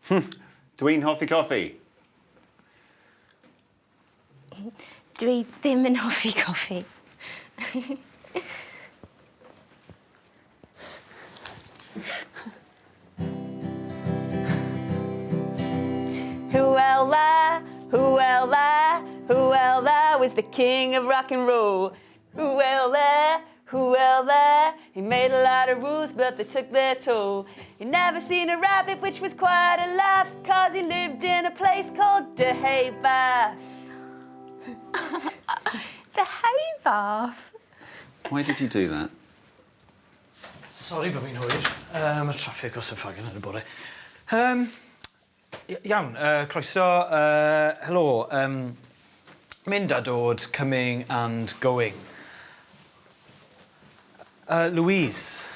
Dwi'n hoffi coffi. Dwi ddim yn hoffi coffi. Hywel-dda, Hywel-dda, Hywel-dda was the king of rock and roll. Hywel-dda, Hywel-dda, he made a lot of rules but they took their toll. He never seen a rabbit which was quite a laugh cause he lived in a place called Deheubarth. Deheubarth? Why did you do that? Sori bo' fi'n hwyr. Yy ma'r traffic os yn ffagan yn y bore. Yym iawn yy croeso yy helo yym mynd a dod coming and going. Yy Louise.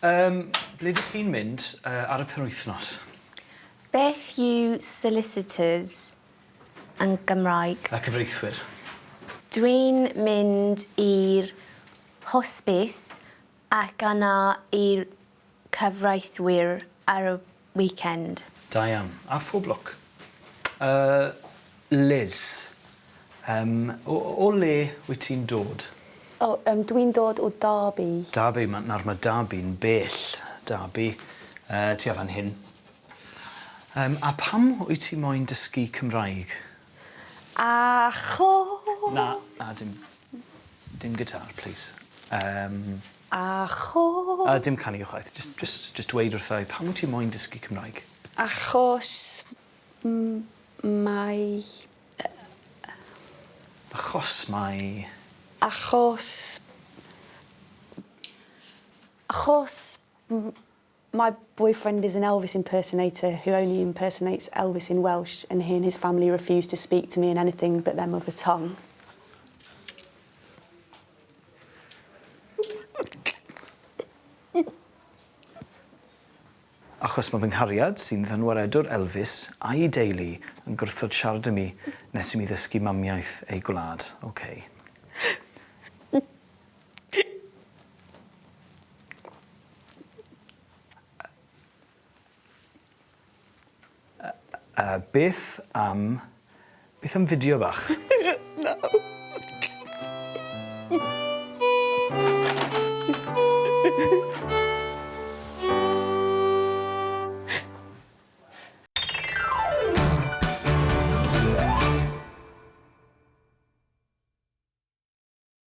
Yym ble 'dych chi'n mynd yy ar y penwythnos? Beth yw solicitors yn Gymraeg? Y cyfreithwyr. Dwi'n mynd i'r hosbis ac yna i'r cyfreithwyr ar y weekend. Da iawn. A phob lwc. Yy Liz. Yym o o le wyt ti'n dod? O yym dwi'n dod o Derby. Derby ma' nawr ma' Derby'n bell. Derby yy tua fan hyn. Yym a pam wyt ti moyn dysgu Cymraeg? Achos... Na na dim dim gitâr plîs. Yym. Achos... A dim canu chwaith jyst jyst jyst dweud wrtha i pam wyt ti moyn dysgu Cymraeg? Achos m- mae yy. Achos mae... Achos achos m- My boyfriend is an Elvis impersonator who only impersonates Elvis in Welsh and he and his family refuse to speak to me in anything but their mother tongue. Achos mae fy nghariad, sy'n ddynwaredwr Elvis, a'i deulu yn gwrthod siarad â mi nes i mi ddysgu mamiaith eu gwlad. Ok. Yy beth am beth am fideo bach? Na.